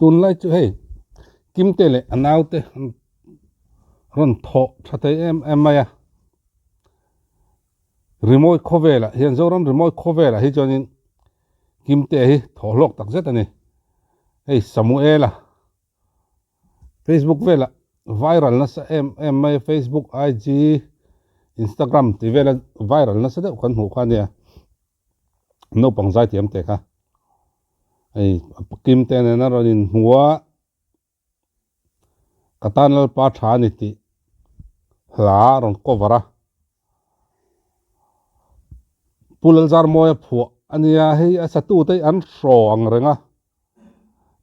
Tunlai chu hei Kimte leh a naute an rawn thawh tha thei em em mai a. Rimawi khawvelah hian Zoram rimawi khawvelah hi chuanin Kimte hi thawh hlawk tak zet a ni. Hei Samuela Facebook velah viral nasa em em mai a, Facebook, IG, Instagram tih vela viral nasa deuh kan hmuh kha a nia. Naupang zaithiam te kha hei Kimte nena rawn inhmu a. Ka tan Lalpa tha a ni tih hla a rawn cover a. Pu Lalzarmawia phuah a nia, hei a satu te hi an hraw ang reng a.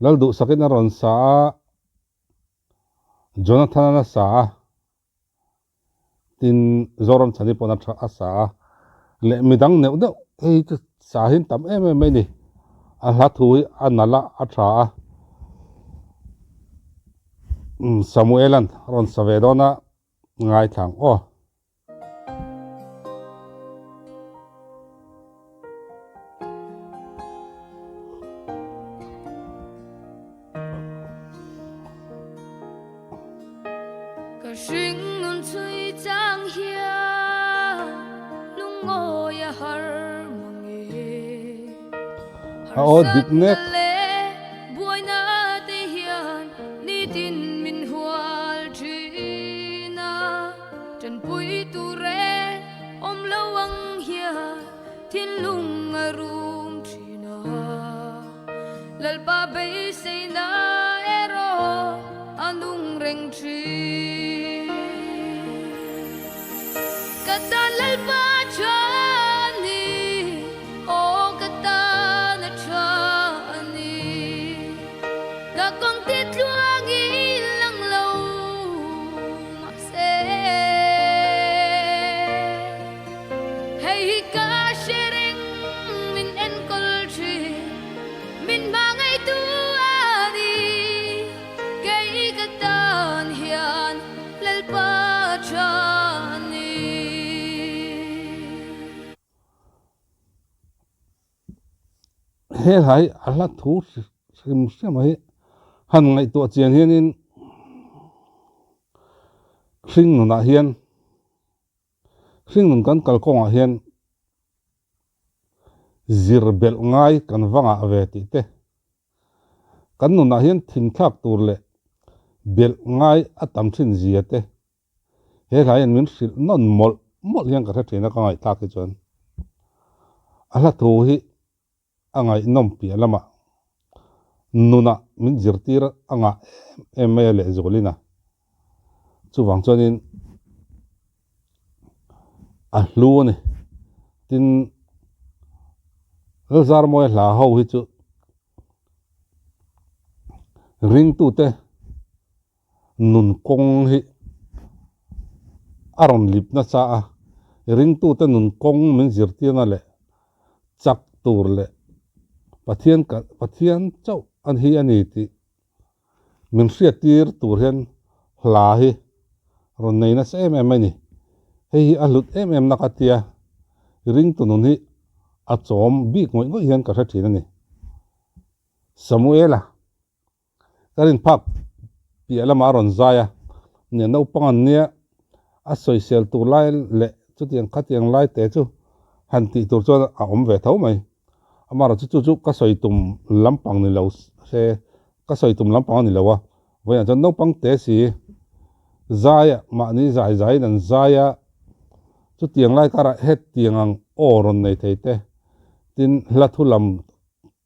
Lalduhsakin a rawn sa a, Jonathan-an a sa a. Tin, Zoramchhani paw'n a tha a sa a, leh midang neuh neuh hei chu sa hi an tam em em mai a ni. A hla thu hi a nalh a, a tha a. Umm Samuel-a'n a rawn sa ve dawn a, ngaithla ang aw. Ka hringnun chhui chang hian lungawi a har mang e. A aw dik nek. Harsatna leh buaina te hian nitin min hual thin a, tanpui tur e awm lo ang hian thinlung a rum thin a. Lalpa beiseina erawh a nung reng thin. Ka tan Lalpa tha a ni, aw ka tan a tha a ni. Ka kawng ti tluangin lang lo mahse, hei hi ka hre reng min enkawl thin. Min hmangaihtu a ni, kei ka tan hian Lalpa tha a ni. He hla hi a hla thu hrim hrim a hi han ngaihtuah chian hianin hring nunah hian hring nun kan kalkawngah hian Zir belh ngai kan va ngah ve tih te, kan nunah hian thinthlak tur leh belh ngai a tam thin zia te, he hla hian min hrilh nawn mawlh mawlh hian ka hre thin a ka ngaihthlak hi chuan a hla thu hi a ngaihnawm piah lamah nunah min zirtir a ngah em em mai a lehzualin a, chuvang chuanin a hlu a ni. Tin, Lalzarmawia hla ho hi chu ringtute nun kawng hi a rawn lip nasa a, ringtute nun kawng min zirtirna leh chak tur leh Pathian Pathian chauh a hi a ni tih Min hriattir tur hian hla hi rawn nei nasa em em mai ni. Hei hi a hlut em em nak a tia, ringtu nun hi a chawm bik ngawih ngawih hian ka hre thin a ni. Samuela ka rin phak piah lamah a rawn zai a, nia naupang an nia a sawisel tur lai leh chutiang khatiang lai te chu han tih tur chuan a awm ve tho mai. Amaherawhchu chu chu ka sawi tum lampang ni lo se, ka sawi tum lampang a ni lo a, vawiinah chuan naupang te si zaia mahni zai zaiin an zai a, chutiang lai karah hetiang ang aw rawn nei thei te, tin hla thu lam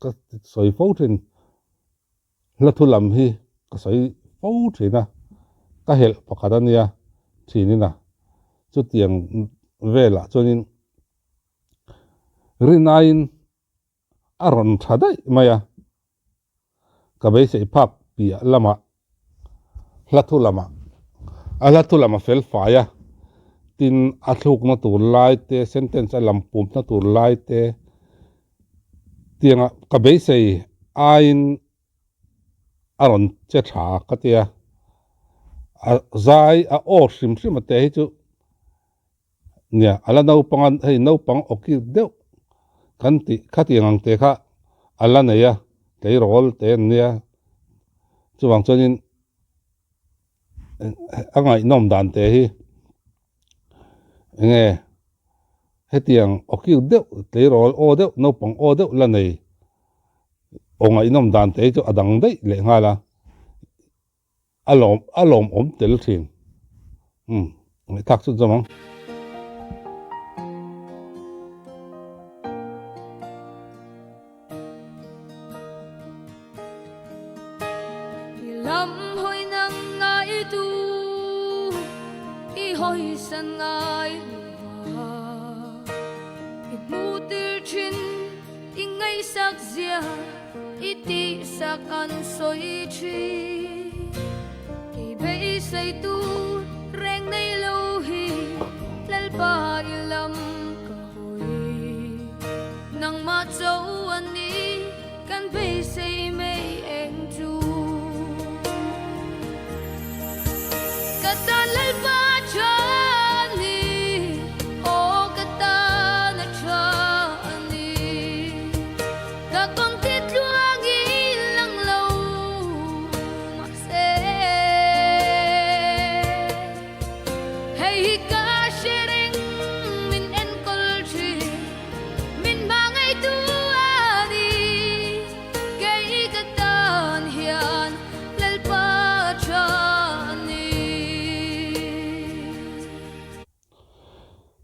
ka sawi fo thin. Hla thu lam hi ka sawi fo thin a, ka helh pakhat a nia thinin a, chutiang velah chuanin rinaiin a rawn tha daih mai a, ka beisei phak piah lamah hla thu lamah a hla thu lam a fel fai a, tin a thlukna tur lai te sentence a lam pumna tur lai te Tianga ka beisei aiin a rawn che tha ka tia, a zai a aw hrim hrim a te hi chu nia a la naupang a, hei naupang aw kir deuh kan tih khatiang ang te kha a la nei a, tleirawl te an nia. Chuvang chuanin a ngaihnawm dan te hi enge hetiang aw kiu deuh tleirawl aw deuh naupang aw deuh la nei aw ngaihnawm dan te hi chu a dang daih leh nghal a a lawm a lawmawm tel thin umm ngaihthlak chu zawm ang. I lam hawi nang ngai tu i hawi san ngai lo va i hmu tir thin i ngaihsak zia i tihsak an sawi thin kei beisei tu reng nei lo hi Lalpa i lam ka hawi nangmah cho a ni kan beisei mai eng chu. Ka tan Lalpa tha a ni, aw ka tan a tha a ni. Ka kawng ti tluang i lang lo mahse hei hi ka hre reng min enkawl thin min hmangaihtu a ni kei ka tan hian Lalpa tha a ni.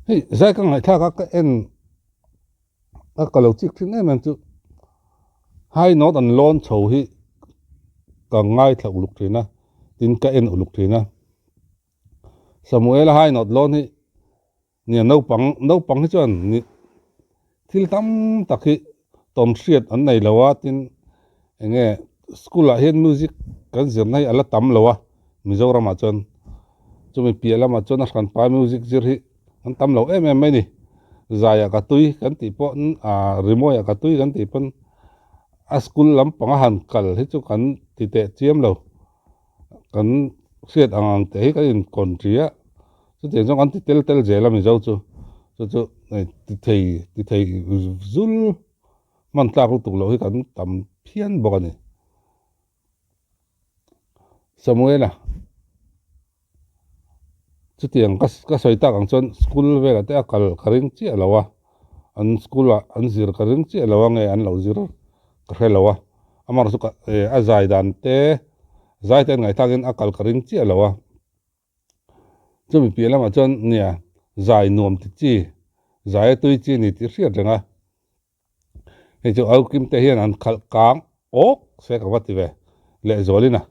Hei zai ka ngaihthlak a ka en a ka lo chik thin em em chu high note an lawn chho hi ka ngaithla uluk thin a tin ka en uluk thin a Samuel a high note lawn hi nia naupang naupang hi chuan ni thil tam tak hi tawn hriat an nei lo a tin eng nge school ah hian music kan zirna hi a la tam lo a Mizoram ah chuan chumi piah lamah chuan a hranpa music zir hi an tam lo em em mai ni zaiah ka tui kan tih pawh ah rimawiah ka tui kan tih pawn a school lampang a han kal hi chu kan ti teh chiam lo kan hriat ang ang te hi kan in kawn ṭi a chutiang chuan kan ti tel tel zel a Mizo chu chu chu ti thei ti thei zul hman tlak lutuk loh hi kan tam phian bawk a ni. Samuela chutiang ka ka sawi tak ang chuan school velah te a kal ka ring chiah lo a an school ah an zir ka ring chiah lo a nge an lo zir ka hre lo a amaherawhchu chu ka eh a zai dan te zai te an ngaihthlak in a kal ka ring chiah lo a chumi piah lamah chuan nia zai nuam ti chi zai a tui chi a ni tih hriat reng a. Hei chu au kim te hian an khalh kang awk se ka va ti ve lehzualin a.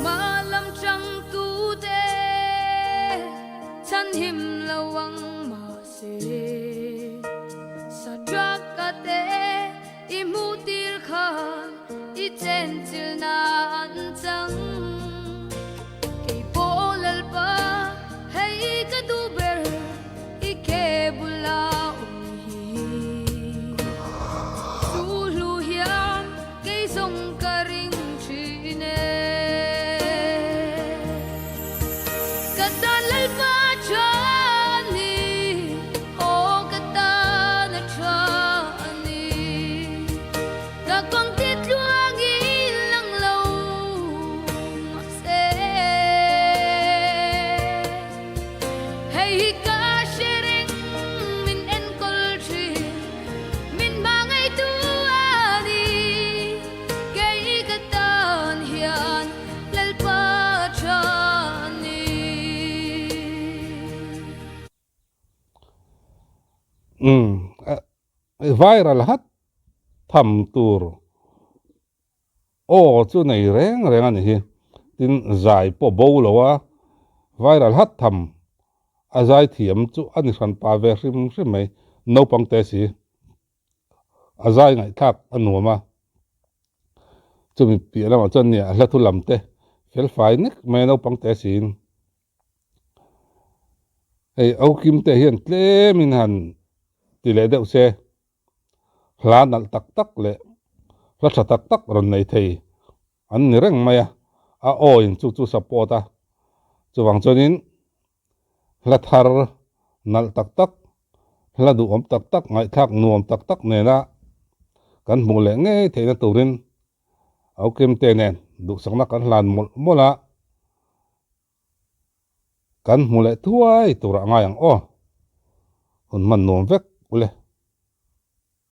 Mah lam chang tu te chhan him lo ang mahse sa truck a te I hmuh tir khan i chenchilhna an chang. Kei pawh Lalpa hei ka duh ber i ke bula awm hi. Chu hlu hian kei zawng ka ring thin e. Ka tan Lalpa tha a ni, aw ka tan a tha a ni. Ka kawng ti tluang i lang lo mahse hei hi ka hre reng min enkawl thin min hmangaihtu a ni kei ka tan hian Lalpa tha a ni. Umm viral hat tham tur aw chu nei reng reng a ni hi tin zai pawh bo lo a viral hat tham a zai thiam chu a ni hran pa ve hrim hrim mai naupang te si a zai ngaihthlak a nuam a chumi piah lamah chuan nia a hla thu lam te fel fai nek mai a naupang te siin. Hei au kim te hian tlem in han ti leh deuh se, hla nalh tak tak leh hla tha tak tak rawn nei thei an ni reng mai a, a aw in chu chu support a, chuvang chuanin. Hla thar nalh tak tak, hla duhawm tak tak, ngaihthlak nuam tak tak nena kan hmuh leh ngei theihna turin Aukimte nen duhsakna kan hlan mawlh mawlh a, kan hmu leh thuai turah ngai ang aw. Hun hman nuam vek ule.